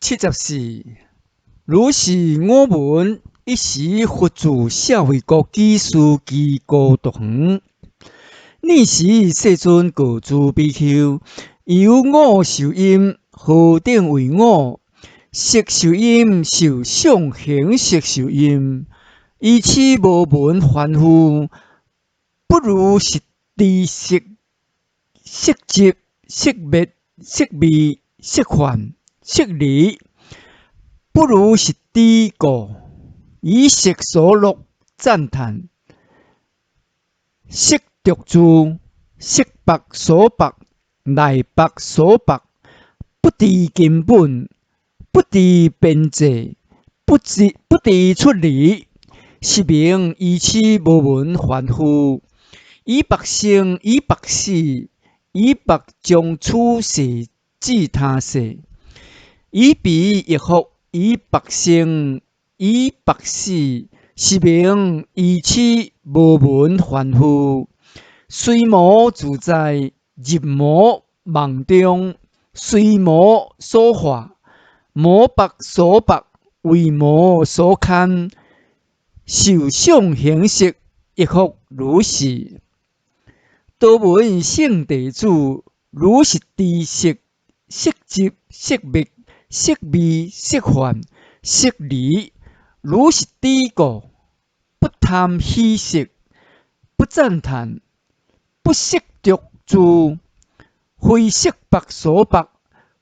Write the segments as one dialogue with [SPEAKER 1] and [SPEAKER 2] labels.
[SPEAKER 1] 74，如是我聞，一時佛住舍衛國只須祇孤獨園。爾時世尊告諸比丘：由五受陰，何等為五？色受陰，受想行識受陰。依痴無聞凡夫，不如實知色，色集、色滅、色味、色患、色離，不如實知故，以色所樂讚歎，色著住，色縛所縛，內縛所縛，不知根本，不知邊際，不知出離，是名依痴無聞凡夫。已縛生，已縛死，已縛將處世至他世，以彼亦復已縛生，已縛死，是名依痴無聞凡夫。隨魔自在，入魔夢中，隨魔所化，魔縛所縛，為魔所牽，受想行識亦復如是。多聞聖弟子，如實知色，色集、色滅、色味、色患、色離，如實知故，不貪喜色，不讚歎，不色著住，非色縛所縛，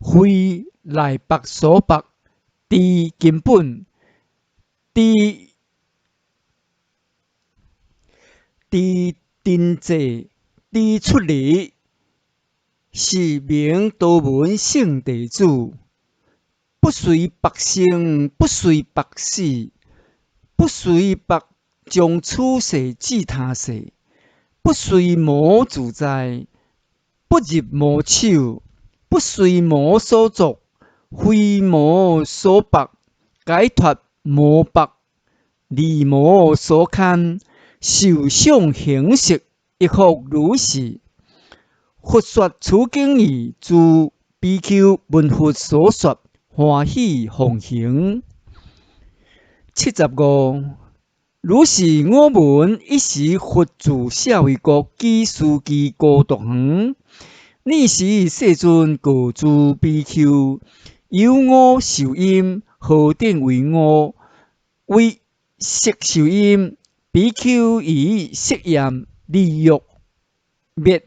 [SPEAKER 1] 非內縛所縛，知根本，知定際，知出離，是名多聞聖弟子。不隨縛生，不隨縛死，不隨縛將處世至他世，不隨魔自在，不入魔手，不隨魔所作，非魔所縛，解脫魔縛，離魔所牽，受想行識亦復如是。佛說此經已，諸比丘聞佛所說，歡喜奉行。75，如是我聞，一時佛住舍衛國只須祇孤獨園。爾時世尊告諸比丘：由五受陰，何等為五？為色受陰，比丘於色厭、離欲、滅、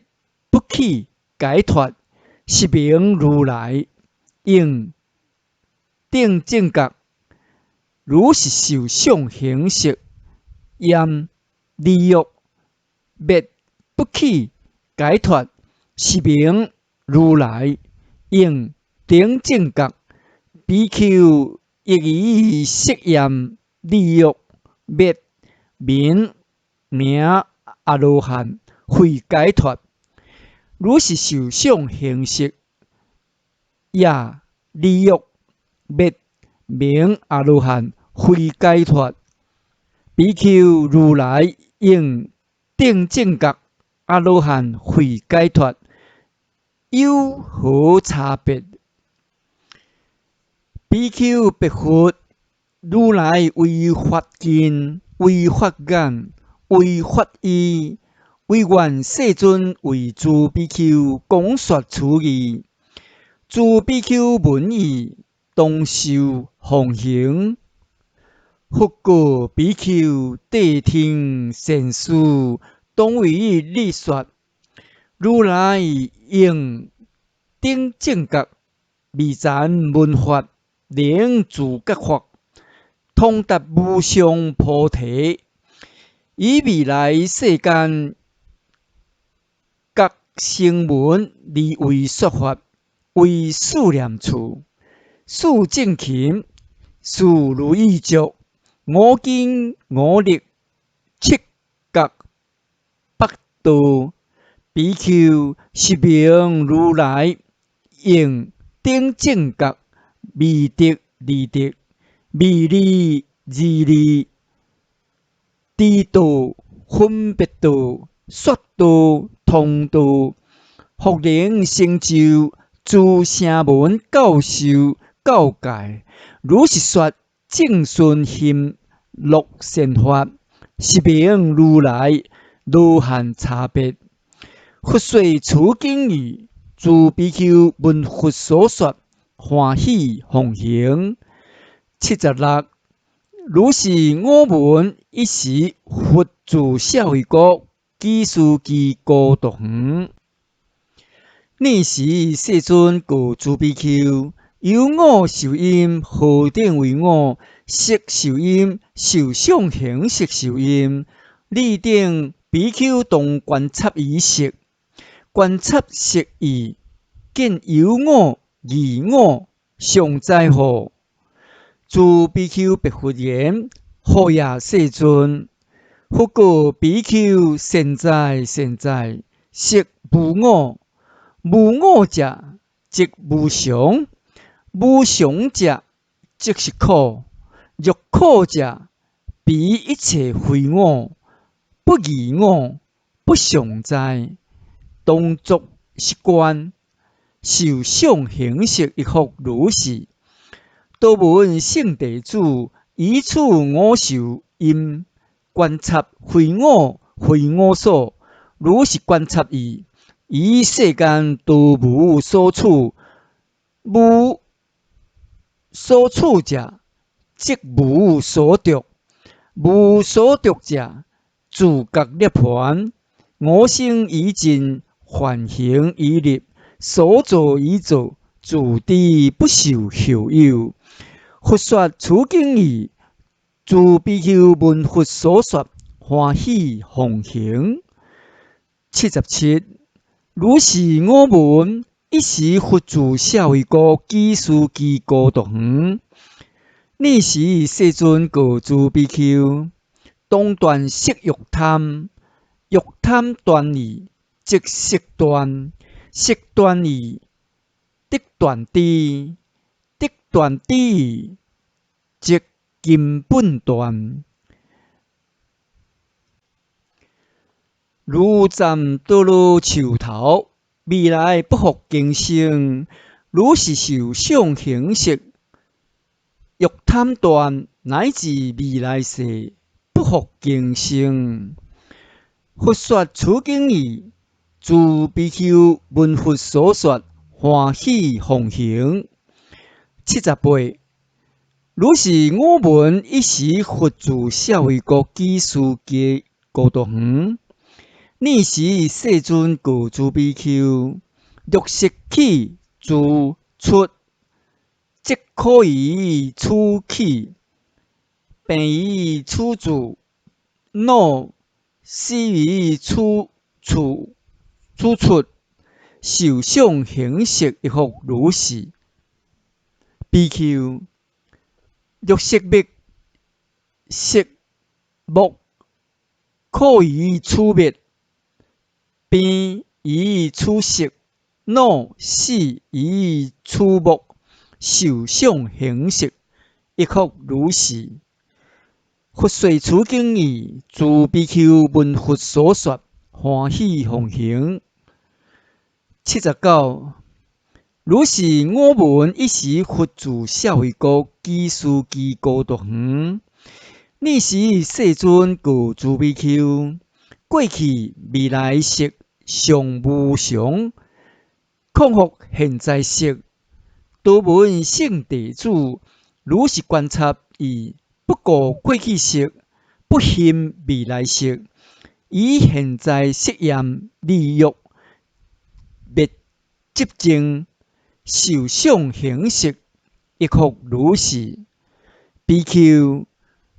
[SPEAKER 1] 不起、解脫，是名如來應頂正覺。如是受想行識，厭、離欲、滅、不起、解脫，是名如來應頂正覺。比丘亦於色厭、離欲、滅、名名阿羅漢，慧解脫。如是受想行識，也離欲、滅、名阿羅漢，慧解脫。比丘如來應頂正覺阿羅漢慧解脫，有何差別？比丘白佛：如來為法見、為法眼、為法意，唯願世尊為諸比丘講說此義。諸比丘聞已，當受奉行。佛告比丘：諦聽善士，當為你說。如來應頂正覺，未曾聞法，能自覺法，通達無上菩提，於未來世間，覺聲聞而為說法，為四念處、四正勤、四如意足、五根五力、七覺八道。比丘，是名如來應頂正覺，未得二得，未離二離，知道、分別道、說道、通道，復能成就諸聲聞教授教誡，如是說正順欣樂善法，是名如來羅漢差別。佛說此經已，諸比丘聞佛所說，歡喜奉行。76，如是我聞，一時佛住舍衛國，只須祇孤獨園。爾時世尊告諸比丘：有五受陰，何等為五？色受陰、受想行識受陰。汝等比丘當觀察於色，觀察色已，見有我、異我，常在乎？諸比丘白佛言：何也，世尊？佛告比丘：善哉，善哉！色無我，無我者，即無常；無常者，即是苦。若苦者，彼一切非我，不異我，不常在，當作是觀。受想行識亦復如是。多聞聖弟子，於此五受陰，觀察非我、非我所，如是觀察已，於世間多無所處，無所處者，即無所著；無所著者，自覺涅槃。五行已盡，梵行已立，所造已造，自知不受後有。佛說此經已，諸比丘聞佛所說，歡喜奉行。77，如是我聞，一時佛住舍衛國，只須祇孤獨園。爾時世尊告諸比丘：當斷色欲貪，欲貪斷已，即色斷；色斷已，得斷智；得斷智已，即根本斷。如暫墮落樹頭，未來不復更生。如是受想行識，欲貪斷，乃至未來世不復更生。佛說此經已，諸比丘聞佛所說，歡喜奉行。78，如是我聞，一時佛住舍衛國，只須祇孤獨園。爾時世尊告諸比丘：若色起自出，則苦於此起；病於此住；老死於此處此出。受想行識亦復如是。比丘，若色滅，色沒，苦於此滅；病於此息，老死於此沒。受想行識亦復如是。佛說此經已，諸比丘聞佛所說，歡喜奉行。79，如是我聞，一時佛住舍衛國，只須祇孤獨園。爾時世尊告諸比丘：過去未來世常無常，況復現在世？多聞聖弟子，如是觀察已，不顧過去世，不欣未來世，以現在色厭二欲滅執淨，受想行識亦復如是。比丘，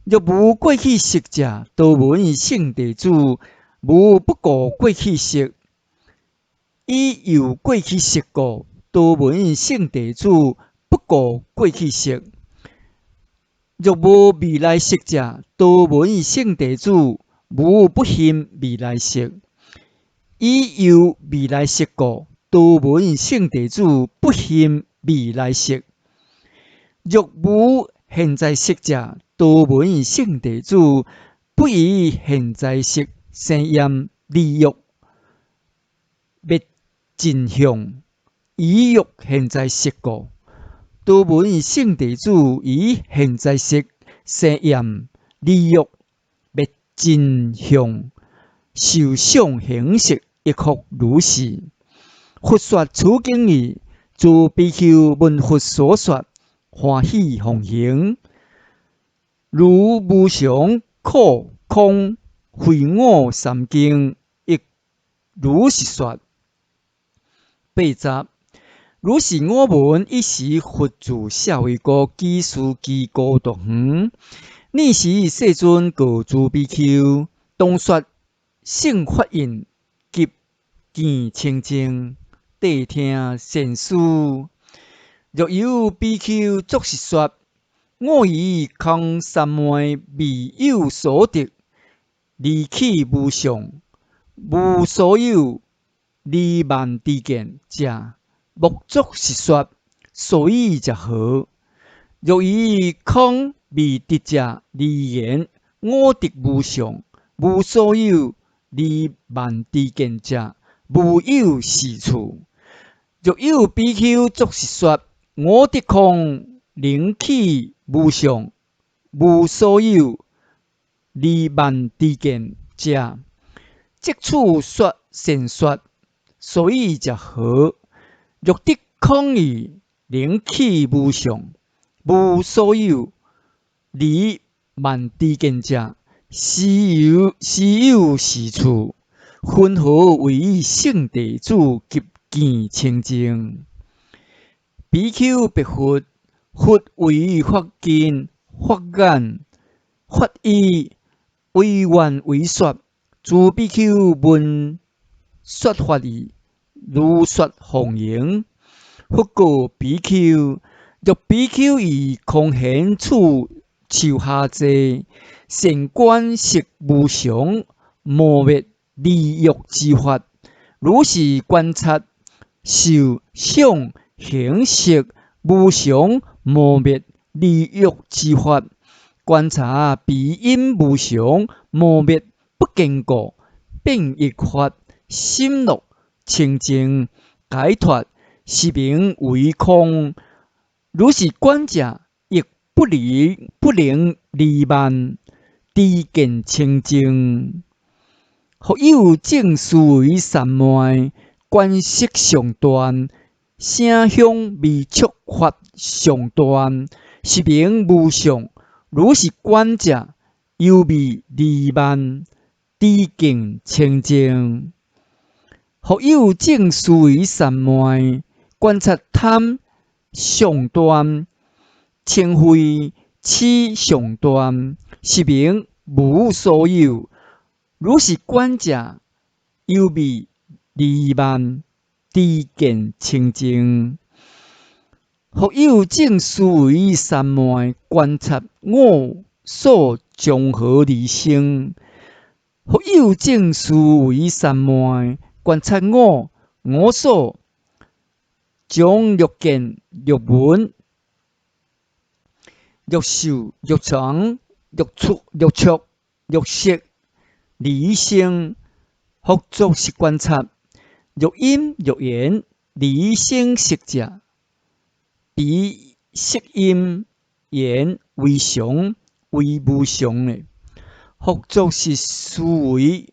[SPEAKER 1] 若無過去世者，多聞聖弟子，無不顧過去世，以有過去世故，多聞聖弟子，不顧過去世。若無未來世者，多聞聖弟子，無不欣未來世，以有未來世故，多聞聖弟子，不欣未來世。若無現在世者，多聞聖弟子，不以現在世生厭二欲滅盡相，以欲現在世故，多聞聖弟子於現在色、生厭、離欲、滅盡相、受想行識，亦復如是。佛說此經已，諸比丘聞佛所說，歡喜奉行。如無常、苦、空、非我三經，亦如是說。80，如是我聞，爾時佛住舍衛國只斯基孤獨園。爾時世尊告諸比丘：當說勝法蘊及見清淨，諦聽善思。若有比丘作是說：我於空三昧未有所得，離起無相，無所有，離慢知見者，莫作是說。所以者何？若於空未得者而言，我得無相，無所有，離慢知見者，無有是處。若有比丘作是說：我得空，能起無相，無所有，離慢知見者，則此說善說。所以者何？若得空已，能起無相，無所有，離慢知見者，斯有斯有是處。雲何為聖弟子及見清淨？比丘白佛：佛為法根、法眼、法耳，為願為說。諸比丘聞說法已，如說奉行。佛告比丘：若比丘於空閒處樹下坐，善觀色無常、磨滅、離欲之法，如是觀察受想行識無常、磨滅、離欲之法，觀察彼陰無常、磨滅不堅固、變異法，心樂清淨解脫，是名為空。如是觀者，亦不能離慢知見清淨。復有正思維三昧，觀色上斷，聲香味觸法上斷，是名無相。如是觀者，猶未離慢知見清淨。復有正思維三昧，觀察貪上斷，嗔恚痴上斷，是名無所有。如是觀者，猶未離慢知見清淨。復有正思維三昧，觀察我所從何而生。復有正思維三昧，觀察我、我所將欲見、欲聞、欲受、欲嘗、欲觸、欲觸、欲識而生。復作是觀察，若音若言離生識者，彼色音言為常為無常呢？復作是思維，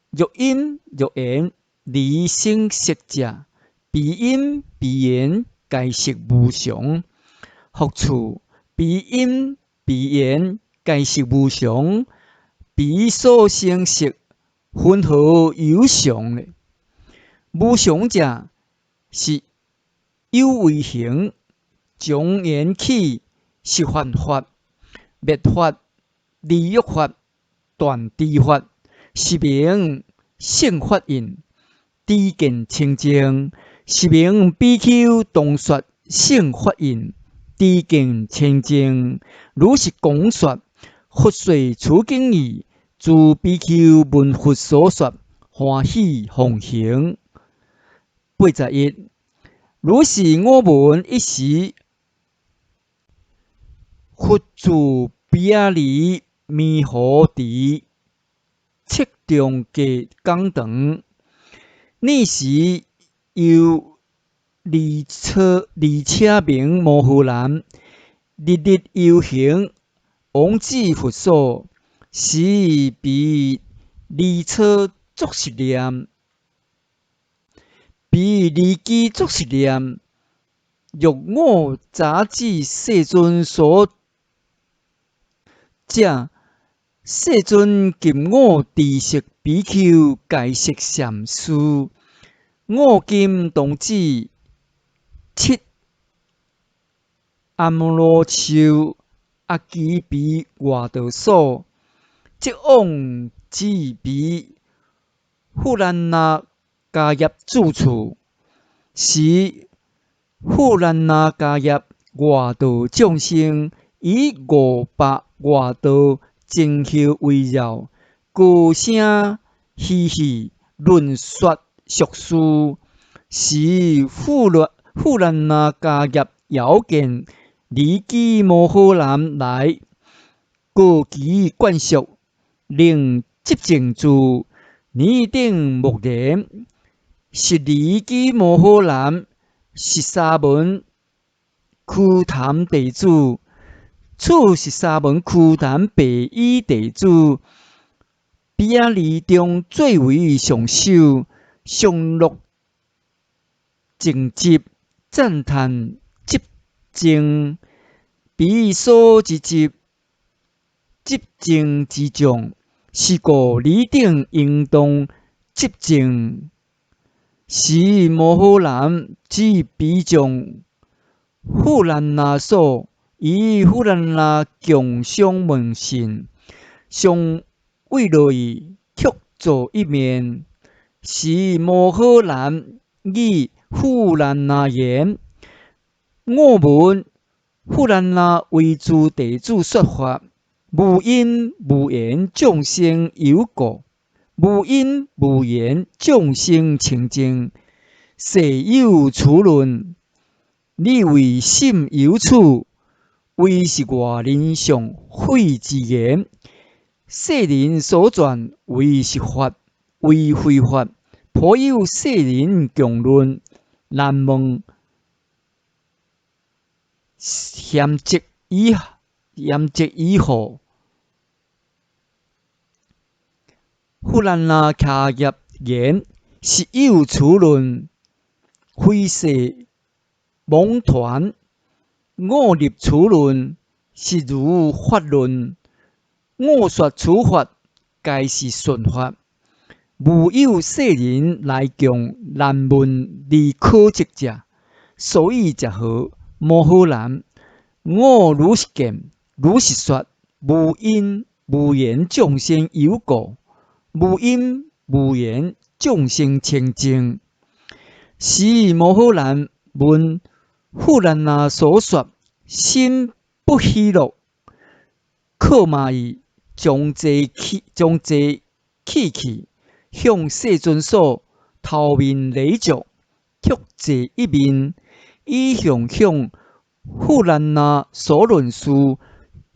[SPEAKER 1] 若音若言離生識者，彼音彼言皆是無常。復次，彼音彼言皆是無常，彼所生識雲何有常呢？無常者是有為行，從緣起失幻法、滅法、離欲法、斷智法，是名勝法蘊，知見清淨，是名比丘當說勝法蘊，知見清淨。如是廣說，佛說此經已，諸比丘聞佛所說，歡喜奉行。81，如是我聞，爾時佛住毘阿離彌斛池赤中界講堂。爾時由而而且名摩訶男，日日遊行，往至佛所，時彼離初作是念，彼離機作是念：若我早知世尊所者，世尊今我知識比丘解釋禪師，我今當至七庵羅樹阿祇彼外道所，即往至彼富蘭那迦葉住處，時富蘭那迦葉外道眾生以500外道爭囂圍繞，高聲嘻嘻論說俗事。時富蘭那迦葉遙見離機摩訶男來，高其眷屬，令執正住，尼頂目連，是離機摩訶男是沙門瞿曇弟子。此是沙門瞿曇白衣弟子，毘耶離中最為上首，常樂靜寂，讚歎執正，彼所之執，執正之眾，是故汝等應當執正。時摩訶男至彼眾富蘭那所，與富蘭那共相問訊，相慰勞已，卻坐一面。時摩訶男語富蘭那言：我聞富蘭那為諸弟子說法，無因無緣眾生有故，無因無緣眾生清淨，世有此論，你為甚有此？為是外人上非之言。世人所傳為是法，為非法，頗有世人共論，難問嫌責以後。富蘭那迦葉言：實有此論，非世妄傳。我立此論，是如法論。我說此法，皆是順法。無有世人來共難問而可責者，所以者何？摩訶男，我如是見，如是說，無因無緣眾生有故，無因無緣眾生清淨。時摩訶男聞富蘭那所說，心不喜樂，喝罵已，將坐棄去，向世尊所頭面禮足，卻坐一面，以向向富蘭那所論事，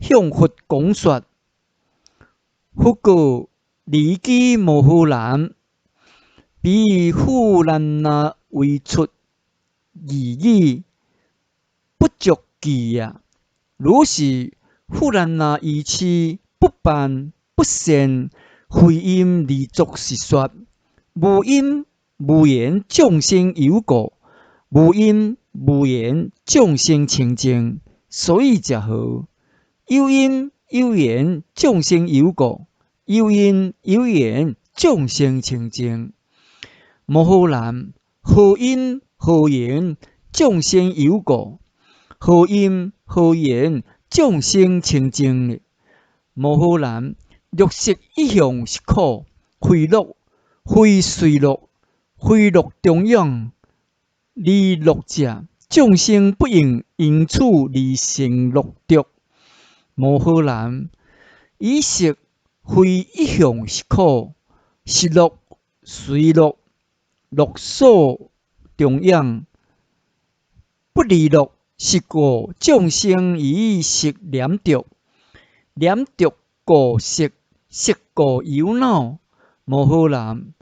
[SPEAKER 1] 向佛講說。佛告離機摩訶男：彼富蘭那為出異語，不足記也。如是富蘭那愚癡，不辦不善，非因而作是說：無因無緣眾生有故，無因無緣眾生清淨。所以者何？有因有緣眾生有故，有因有緣眾生清淨。摩訶男，何因何緣眾生有故？何因何緣眾生清淨呢？摩訶男，若色一向是苦，非樂，非隨樂，非樂中養，離樂者，眾生不應因此而成樂著。摩訶男，以色非一向是苦，是樂隨樂，樂所中養，不離樂，是故眾生於色黏著，黏著故色，色故憂惱。摩訶男，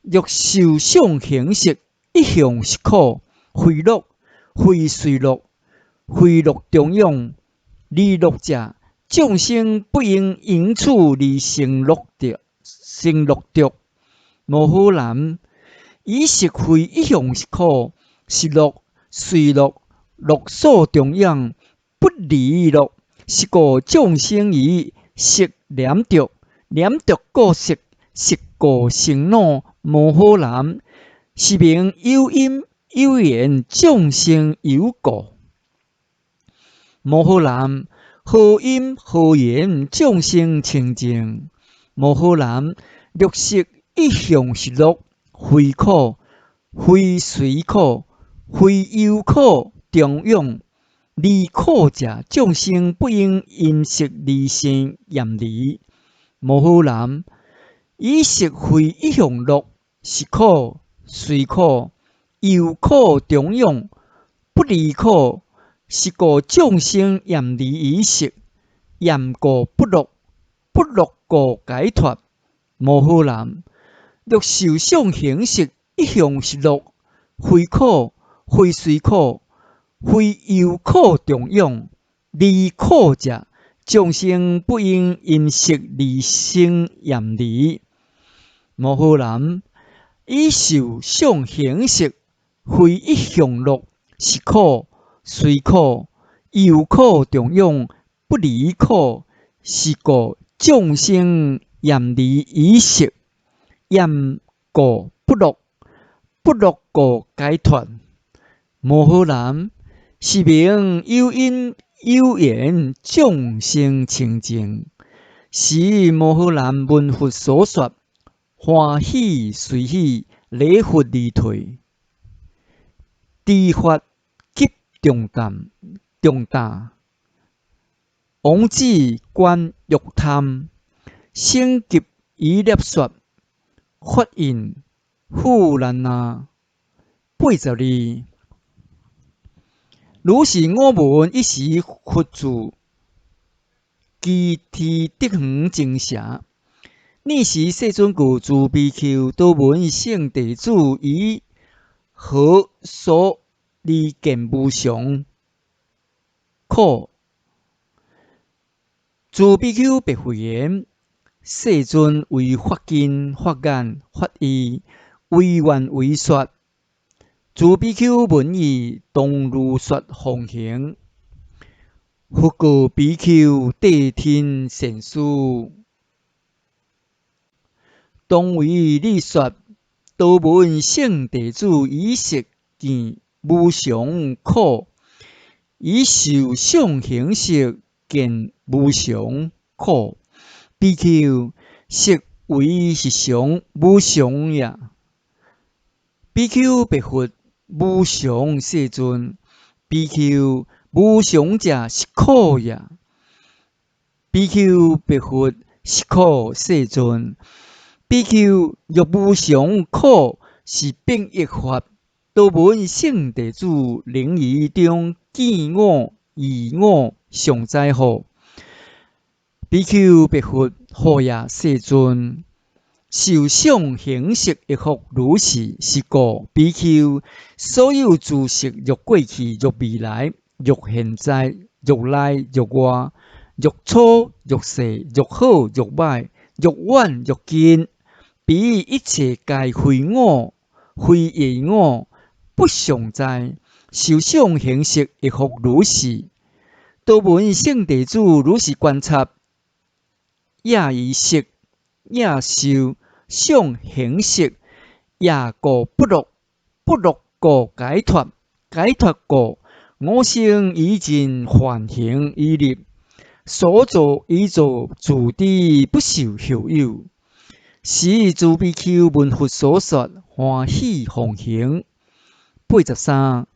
[SPEAKER 1] 若受想行識一向是苦，非樂、非隨樂、非樂中養，離樂者，眾生不應因此而生樂著，生樂著。摩訶男，以色非一向是苦，是樂、隨樂、樂所中養，不離樂，是故眾生於色黏著，黏著故色，色故生惱。摩訶男，是名有因有緣眾生有故。摩訶男，何因何緣眾生清淨？摩訶男，若色一向是樂，非苦，非隨苦，非憂苦中養，離苦者，眾生不應因色而生厭離。摩訶男，以色非一向樂，是苦，隨苦，憂苦中養，不離苦，是故眾生厭離於色，厭故不樂，不樂故解脫。摩訶男，若受想行識一向是樂，非苦，非隨苦，非憂苦中養，離苦者，眾生不應因色而生厭離。摩訶男，以受想行識非一向樂，是苦，隨苦，憂苦中養，不離苦，是故眾生厭離於色，厭故不樂，不樂故解脫。摩訶男，是名有因有緣眾生清淨。時摩訶男聞佛所說，歡喜隨喜，禮佛而退。知法及重擔重大，王子觀欲貪，省及以攝說，法印富蘭那。82。如是我聞，一時佛住祇提德園精舍。爾時世尊告諸比丘：多聞聖弟子於何所而見無常苦？諸比丘白佛言：世尊為法根、法眼、法意，為願為說。諸比丘聞已，當如說奉行。佛告比丘：諦聽善思，當為你說。多聞聖弟子於色見無常苦，於受想行識見無常苦。比丘，色唯是常，無常也。比丘白佛：無常，世尊。比丘，無常者是苦也。比丘白佛：是苦，世尊。比丘，若無常苦是變易法，多聞聖弟子能於中見我、異我，常知否？比丘白佛：何也，世尊。受想行識亦復如是，是故比丘，所有諸色若過去，若未來，若現在，若內，若外，若粗，若細，若好，若歹，若遠，若近，彼一切皆非我，非異我，不常在。受想行識亦復如是。多聞聖弟子如是觀察，也於色，也受想行識，也故不樂，不樂故解脫，解脫故我生已盡梵行已立，所造已造自知不受後有。時諸比丘聞佛所說，歡喜奉行。83，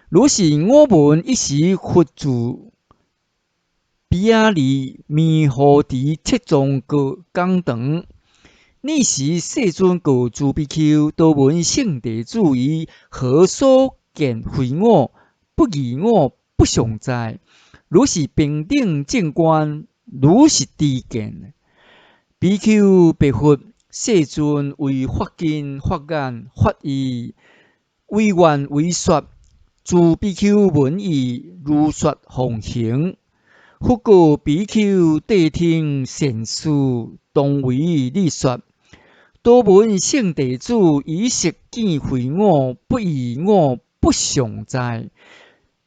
[SPEAKER 1] 如是我聞，一時佛住毘阿離彌浒池七重閣講堂。爾時世尊告諸比丘：多聞聖弟子於何所見非我、不異我、不常在？如是平等正觀，如是知見。比丘白佛：世尊為法根、法眼、法意，為願為說。諸比丘聞已，如說奉行。佛告比丘：諦聽，善思，當為你說。多聞聖弟子以色見非我，不異我，不常在，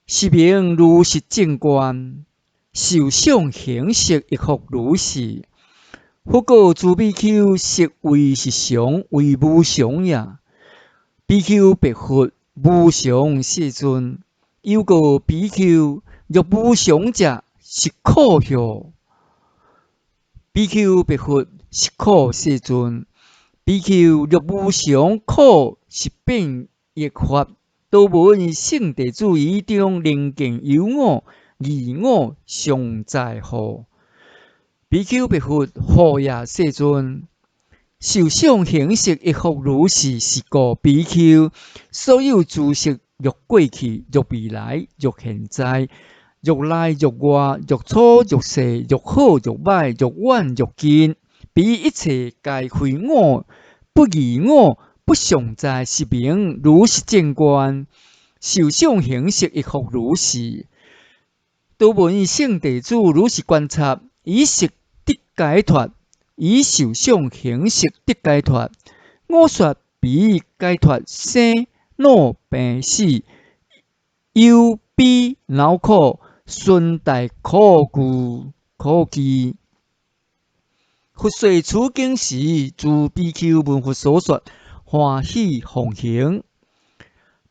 [SPEAKER 1] 是名如實正觀。受想行識亦復如是。佛告諸比丘：色為是常，為無常耶？比丘白佛：無常，世尊。又告比丘：若無常者，是苦否？比丘白佛：是苦，世尊。比丘，若無常，苦是變異法。多聞聖弟子於中能見有我、異我常在乎？比丘白佛：乎也，世尊。受想行識亦復如是，是故比丘，所有諸色若過去，若未來，若現在，若內若外，若粗若細，若好若歹，若遠若近，彼一切皆非我，不異我，不常在，是名如實正觀。受想行識亦復如是。多聞聖弟子如是觀察，以色得解脫，以受想行識得解脫。我說彼解脫生老病死、憂悲惱苦、三大苦具苦飢。佛說此經時，諸比丘聞佛所說，歡喜奉行。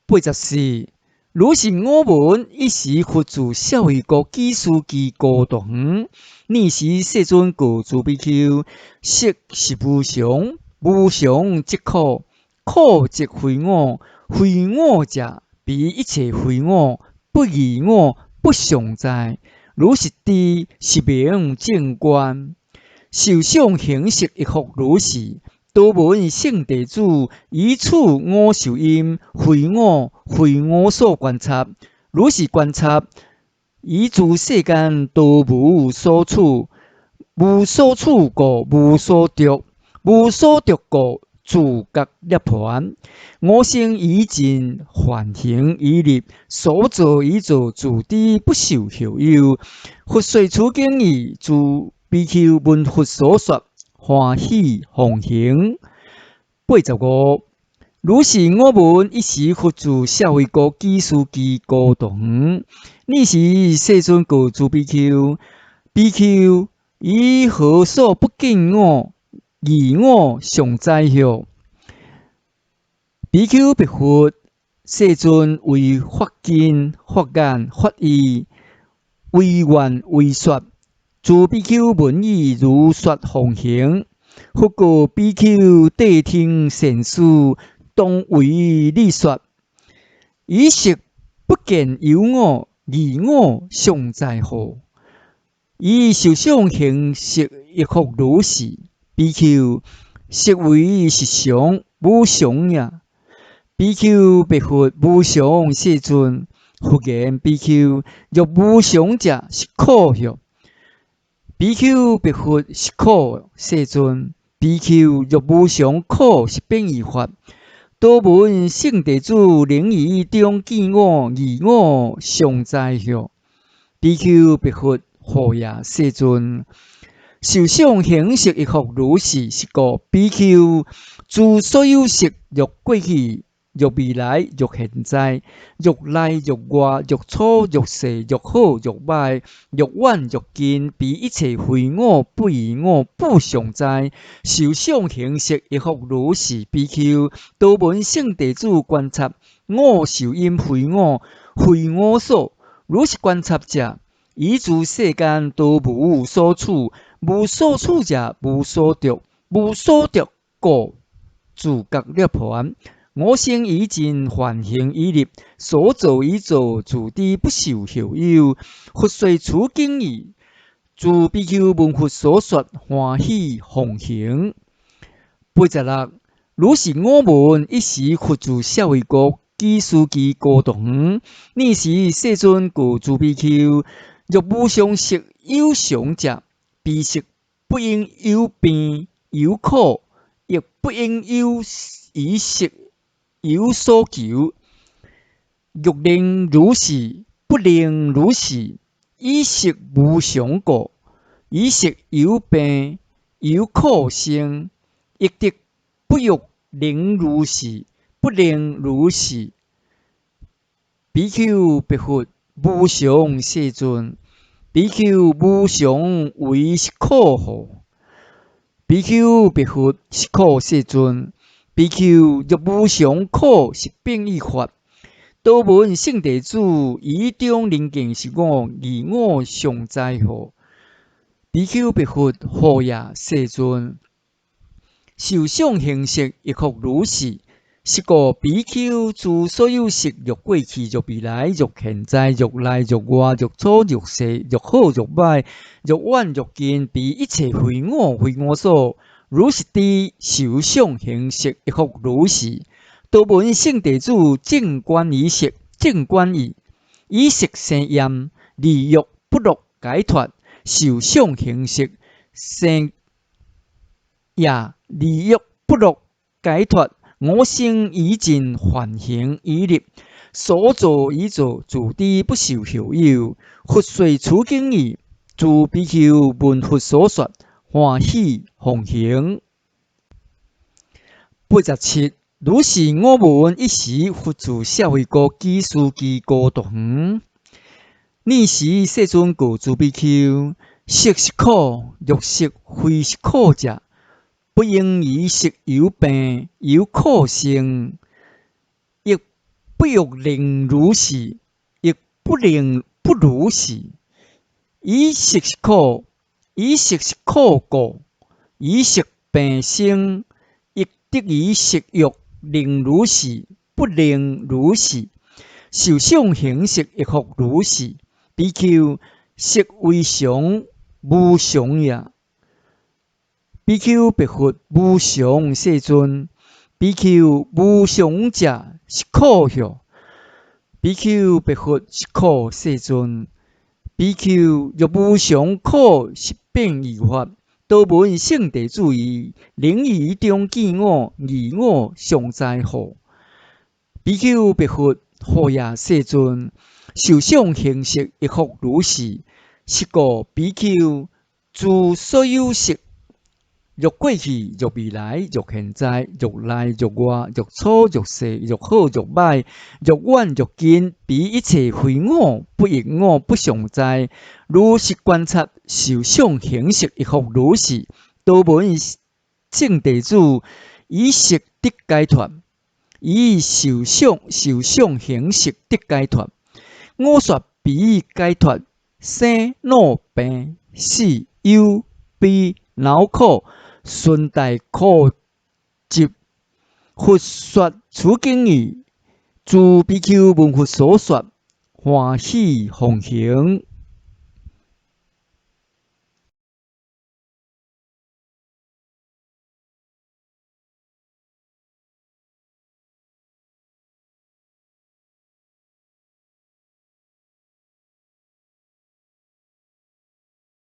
[SPEAKER 1] 84，如是我聞，一時佛住舍衛國只斯基孤獨園。爾時世尊告諸比丘：色是無常，無常即苦，苦即非我，非我者，彼一切非我，不異我，不常在。如是知，是名正觀。受想行識亦復如是。多聞聖弟子於此五受陰，非我，非我所觀察。如是觀察，於諸世間多無所處，無所處故無所著，無所著故自覺涅槃。五乘已盡，梵行已立，所造已造，自知不受後有。佛說此經已，諸比丘聞佛所說，歡喜奉行。85，如是我聞，一時佛住舍衛國只斯基孤獨園。爾時世尊告諸比丘：比丘，於何所不見我、異我常在否？比丘白佛：世尊，為法見、法眼、法意，為願為說。諸比丘聞已，如說奉行。佛告比丘：諦聽，善思，當為你說。於色不見有我、異我常在乎？於受想行識亦復如是。比丘，色為是常，無常耶？比丘白佛：無常，世尊。佛言：比丘，若無常者，是苦否？比丘白佛：是苦，世尊。比丘，若無常，苦是變異法。多聞聖弟子能於中見我、異我常在否？比丘白佛：乎也，世尊。受想行識亦復如是，是故比丘，諸所有色，若過去，若未來，若現在，若內若外，若粗若細，若好若歹，若遠若近，彼一切非我，不異我，不常在。受想行識亦復如是。比丘，多聞聖弟子觀察五受陰非我，非我所。如是觀察者，於諸世間多無所處，無所處者，無所著，無所著故自覺涅槃。五乘已盡，梵行已立，所造已造，自知不受後有。佛說此經已，諸比丘聞佛所說，歡喜奉行。86，如是我聞，一時佛住舍衛國，只斯基孤獨園。爾時世尊告諸比丘：若無常色有常者，彼色不應有病有苦，亦不應有於色有所求。欲能如是，不能如是，以色無常故，以色有病有苦生，亦得不欲能如是，不能如是。比丘白佛：無常世尊，比丘無常為是苦何？比丘白佛：是苦世尊。比丘若無常苦是變異法，多聞聖弟子於中能見是我，異我常在何？比丘白佛：何也，世尊。受想行識亦復如是。是故比丘諸所有色，若過去，若未來，若現在，若內，若外，若粗，若細，若好，若歹，若遠，若近，彼一切非我非我所。如是知受想行識亦復如是。多聞聖弟子正觀於色，正觀義，以色生厭，離欲不樂解脫，受想行識生也，離欲不樂解脫。我生已盡，梵行已立，所造已造，自知不受後有。佛說此經已，諸比丘聞佛所說，歡喜奉行。87，如是我聞，一時佛住舍衛國只須祇孤獨園。爾時世尊告諸比丘：色是苦，若色非是苦者，不應以色有病有苦生，亦不欲能如是，亦不能不如是。以色是苦，以色是苦故，以色病生，亦得以色欲能如是，不能如是。受想行識亦復如是。比丘，色為常，無常也。比丘白佛：無常世尊。比丘無常者是苦否？比丘白佛：是苦世尊。比丘若無常苦是變異法，多聞聖弟子語，能於中見我，異我常在何？比丘白佛：何也，世尊。受想行識亦復如是。是故比丘，諸所有色，若過去，若未來，若現在，若內，若外，若粗，若細，若好，若歹，若遠，若近，彼一切非我，不亦我，不常在。如是觀察，受想行識亦復如是。多聞聖弟子以色得解脫，以受想受想行識得解脫。我說彼解脫，生老病死憂悲惱苦，順大苦集。佛說此經已，諸比丘聞佛所說，歡喜奉行。